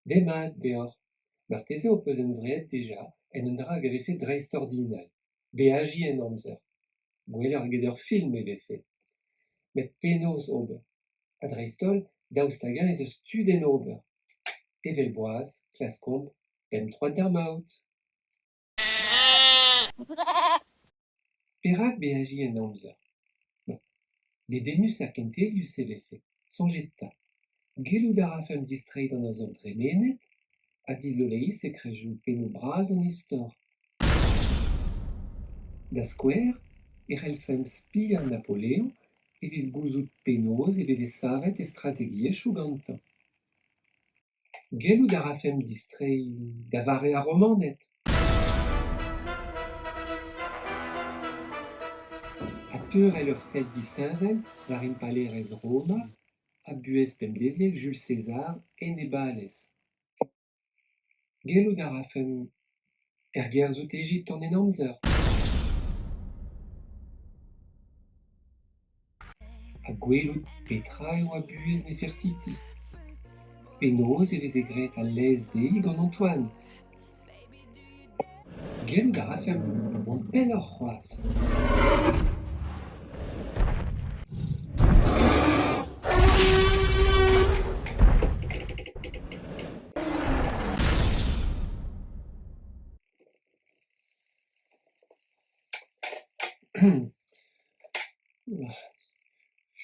Demat deoc'h. Marteze ho peus hunvreet dija en un dra hag a vefe dreistordinal, beajiñ en amzer. Gwelloc'h eget ur film e vefe. Met penaos ober ? Ha dreist-holl, daoust hag-eñ ez eus tu d'en ober ? Evel boaz, klaskomp pemp troad d'ar maout. Perak beajiñ en amzer ? Dedennus ha kentelius e vefe, soñjit 'ta. Gellout a rafemp distreiñ d'an amzer dremenet ha dizoleiñ sekredoù pennoù bras an istor. Da skouer e c'hellfemp spiañ Napoleon evit gouzout penaos e veze savet e strategiezhioù gantañ. Gellout a rafemp distreiñ da vare ar Romaned. Ha teurel ur sell disheñvel war impalaerezh Roma ha buhez pemdeziek Jules César en e balez. Gellout a rafemp ergerzhout Egipt an Henamzer. Ha gwelout petra e oa buhez Nefertiti. Penaos e veze graet al laezh dezhi gant Antoine. Gellout a rafemp mont pelloc'h c'hoazh.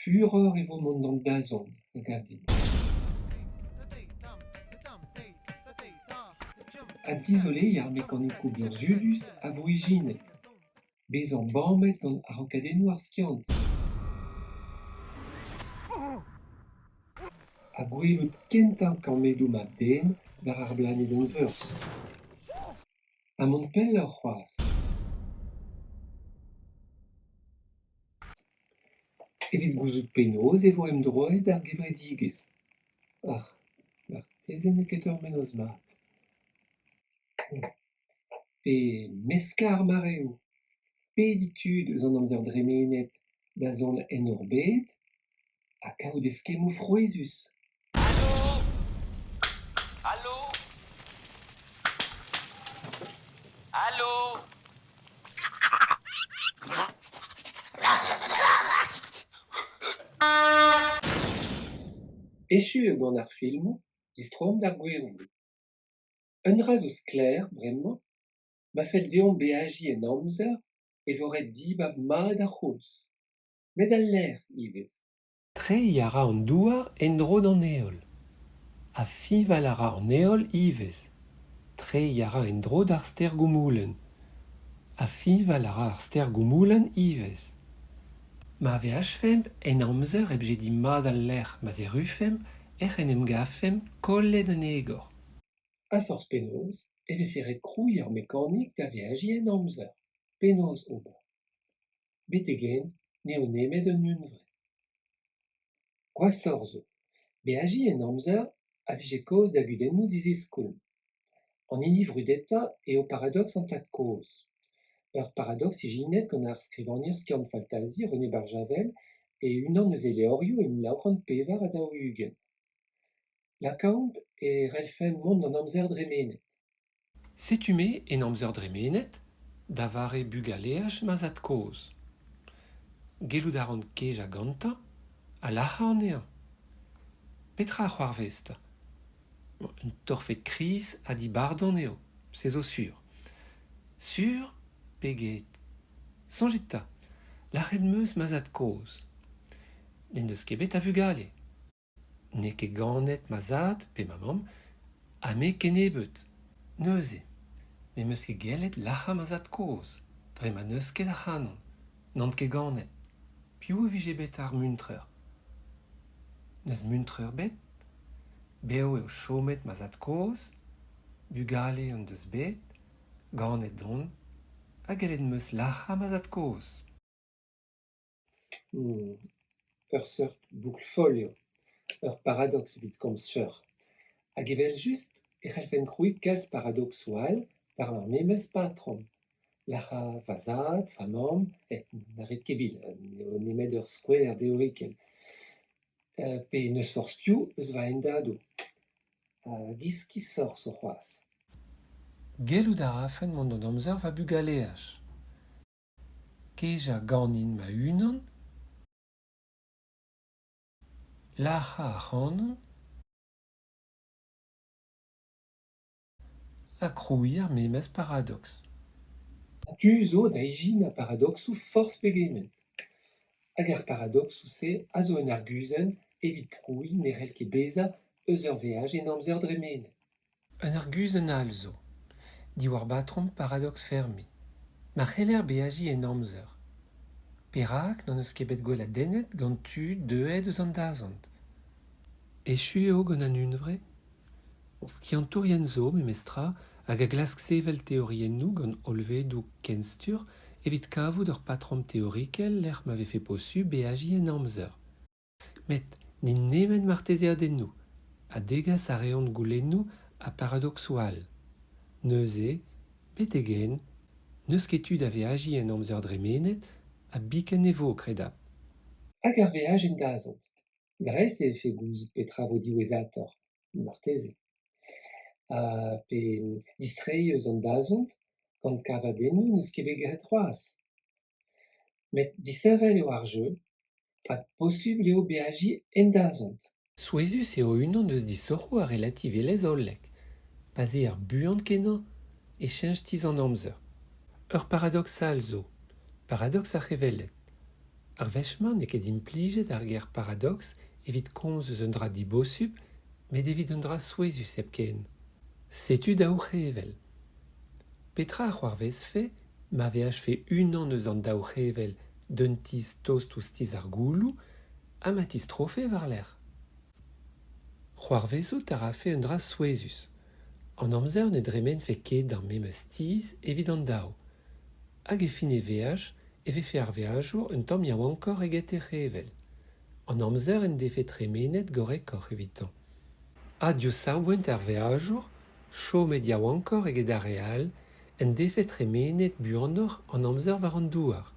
Furoc'h e vo mont d'an dazont, a gav din. Ha dizoleiñ ar mekanikoù burzhudus a vo ijinet. Bezañ bamet gant araokadennoù ar skiant. Ha gwelout kentañ kammedoù mab-den war ar blanedenn Veurzh. Ha mont pelloc'h c'hoazh. Evit gouzout penaos e vo emdroet ar gevredigezh. Ac'h, marteze n'eo ket ur mennozh mat. Pe meskañ ar mareoù. Pediñ tud eus an amzer dremenet da zont en hor bed ha kaout eskemmoù frouezhus. Alo ! Alo ! Alo ! Echu eo gant ar filmoù, distroomp d'ar gwirvoud. Un dra zo sklaer bremañ, ma fell deomp beajiñ en amzer e vo ret dibab mat ar c'houlz, met al lec'h ivez. Treiñ a ra an Douar en-dro d'an Heol. Ha fiñval a ra an Heol ivez. Treiñ a ra en-dro d'ar stêr-goumoulenn. Ha fiñval a ra ar stêr-goumoulenn ivez. Ma veajfemp en amzer hep jediñ mat al lec'h ma'z errufemp ec'h en em gavfemp kollet en egor. Ha forzh penaos e vefe ret krouiñ ur mekanik da veajiñ en amzer. Penaos ober ? Betek-henn n'eo nemet un hunvre. Gwashoc'h zo, beajiñ en amzer a vije kaoz da gudennoù diziskoulm. An hini vrudetañ eo paradoks an tad-kozh. Ur paradoks ijinet gant ar skrivagner skiant-faltazi René Barjavel e unan eus e levrioù e 1944. Lakaomp e c'hellfemp mont d'an amzer dremenet. Setu-me en amzer dremenet, da vare bugaleaj ma zad-kozh. Gellout a ran kejañ gantañ ha lazhañ anezhañ. Petra a c'hoarvez 'ta ? Un torfed kriz ha dibardon eo, se zo sur. Sur pe get ? Soñjit 'ta, lazhet 'm eus ma zad-kozh. N'en deus ket bet a vugale. N'eo ket ganet ma zad pe ma mamm ha me kennebeut. Neuze, n'em eus ket gellet lazhañ ma zad-kozh dre ma n'eus ket ac'hanon, n'on ket ganet. Piv e vije bet ar muntrer ? N'eus muntrer ebet ? Bev eo chomet ma zad-kozh, bugale en deus bet, ganet on ha gellet 'm eus lazhañ ma zad-kozh. Ur seurt boukl foll eo, ur paradoks evit komz cheuc'h. Hag evel-just e c'hellfen krouiñ kalz paradoksoù all war ar memes patrom. Lazhañ va zad, va mamm, na rit ket bil, n'eo nemet ur skouer deorikel. Pe n'eus forzh piv eus va hendadoù. Hag iskisoc'h zo c'hoazh. Gellout a rafen mont d'an amzer va bugaleaj. Kejañ ganin ma-unan, lazhañ ac'hanon ha krouiñ ar memes paradoks. Tu zo da ijinañ paradoksoù forzh pegement. Hag ar paradoksoù-se a zo un arguzenn evit prouiñ ne c'hell ket bezañ eus ur veaj en amzer dremenet. Un arguzenn all zo, diwar batrom paradoks Fermi. Ma c'heller beajiñ en amzer, perak n'hon eus ket bet gweladennet gant tud deuet eus an dazont ? Echu eo gant an hunvre ? Skiantourien zo, memestra, hag a glask sevel teoriennoù gant hollvedoù kenstur evit kavout ur patrom teorikel lec'h ma vefe posupl beajiñ en amzer. Met n'int nemet martezeadennoù ha degas a reont goulennoù ha paradoksoù all. Neuze, betek-henn, n'eus ket tu da veajiñ en amzer dremenet ha biken ne vo, kredapl. Hag ar veaj en dazont ? Dreist e vefe gouzout petra 'vo diwezhatoc'h, marteze. Ha pe distreiñ eus an dazont gant kavadennoù n'eus ket bet graet c'hoazh. Met disheñvel eo ar jeu rak posupl eo beajiñ en dazont. Souezhus eo unan eus disoc'hoù ar relativelezh hollek. Pa'z eer buan-kenañ e cheñch tizh an amzer. Ur paradoks all zo, paradoks ar c'hevelled. Ar wech-mañ n'eo ket implijet ar ger paradoks evit komz eus un dra dibosupl met evit un dra souezhus hepken. Setu daou c'hevell. Petra a c'hoarvezfe ma veajfe unan eus an daou c'hevell d'un tizh tost ouzh tizh ar gouloù ha ma tistrofe war-lerc'h ? C'hoarvezout a rafe un dra souezhus. An amzer ne dremenfe ket d'ar memes tizh evit an daou. Hag e fin e veaj e vefe ar veajour un tamm yaouankoc'h eget e c'hevell. An amzer en defe tremenet gorrekoc'h evitañ. Ha diouzh savboent ar veajour, chomet yaouankoc'h eget ar re all, en defe tremenet buanoc'h an amzer war an douar.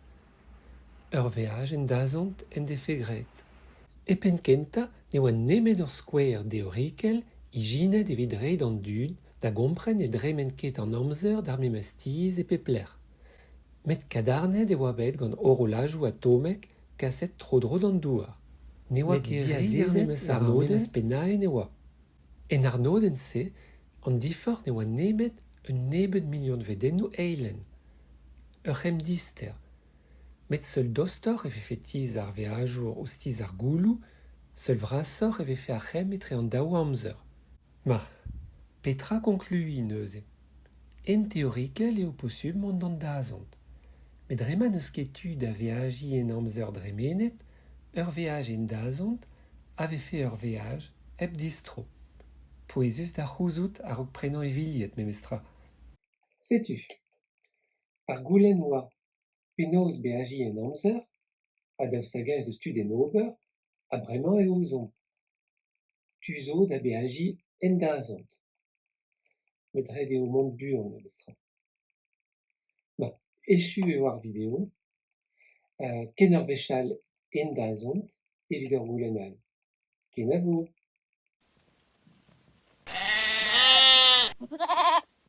Ur veaj en dazont en defe graet. E penn-kentañ ne oa nemet ur skouer deorikel ijinet evit reiñ d'an dud da gompren ne dremen ket an amzer d'ar memes tizh e pep lec'h. Met kadarnaet e oa bet gant horolajoù atomek kaset tro-dro d'an Douar. Ne oa Met ket re ar diazezet memes war ar arnodenn memes pennaenn e oa. En arnodenn-se, an diforc'h ne oa nemet un nebeud milionvedennoù eilenn. Ur c'hemm dister. Met seul dostoc'h e vefe tizh ar veajour ouzh tizh ar gouloù, seul vrasoc'h e vefe ar c'hemm etre an daou amzer. Ma, petra konkluiñ neuze ? Ent teorikel eo posupl mont d'an dazont. Met dre ma n'eus ket tu da veajiñ en amzer dremenet, ur veaj en dazont a vefe ur veaj hep distro. Pouezus da c'houzout a-raok prenañ e vilhed memestra. Setu. Ar goulenn oa penaos beajiñ en amzer ha daoust hag-eñ ez eus tu d'en ober ha bremañ e ouzomp. Tu zo da beajiñ en dazont. Met ret eo mont buan memestra. Ma, echu eo ar video. Ken ur wech all en dazont evit ur goulenn all. Kenavo !